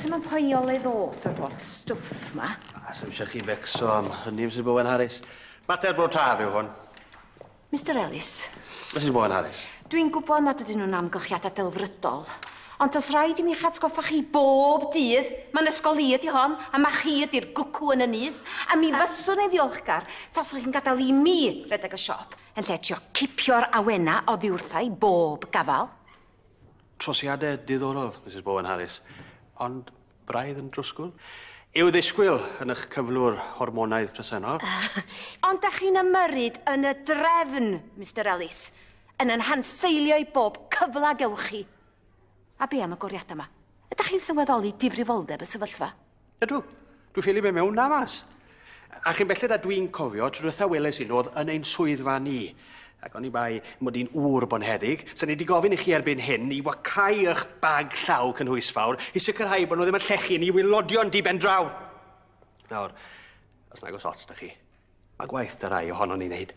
Dych chi'n poeni o le ddoth yr holl stwff ma? A sy'm eisiau chi fecso am hynny, Mrs Bowen Harris. Mater bro taf yw hwn. Mr Ellis. Mrs Bowen Harris. Dwi'n gwybod nad ydyn nhw'n amgylchiadau delfrydol, ond os rhaid i mi eich atgoffa chi bob dydd, mae'n ysgol i ydi hon, a mae chi ydi'r gwcw yn y nyth, a mi fyswn i'n ddiolchgar tasach chi'n gadael i mi redeg y siop, yn lle trio cipio'r awena oddi wrtha i bob gafal. Trosiadau diddorol, Mrs Bowen Harris, ond braidd yn drwsgwl. I'w ddisgwyl yn eich cyflwr hormonaidd presennol. Ond da chi'n ymyrryd yn y drefn, Mr Ellis, yn yn hanseilio i bob cyfla gewch chi. A be am y goriadau yma? Ydych chi'n sylweddoli difrifoldeb y sefyllfa? Ydw. Dwi'n ffili mynd mewn na mas. A chi'n belled a dwi'n cofio, tro dwytha weles i nhw oedd yn ein swyddfa ni. Ac oni bai mod i'n ŵr bonheddig, sy'n ni wedi gofyn i chi erbyn hyn i wacau eich bag llaw cynhwysfawr i sicrhau bod nhw ddim yn llechu ni wylodion di ben draw. Nawr, os nag oes ots da chi, mae gwaith da rai ohono ni'n neud.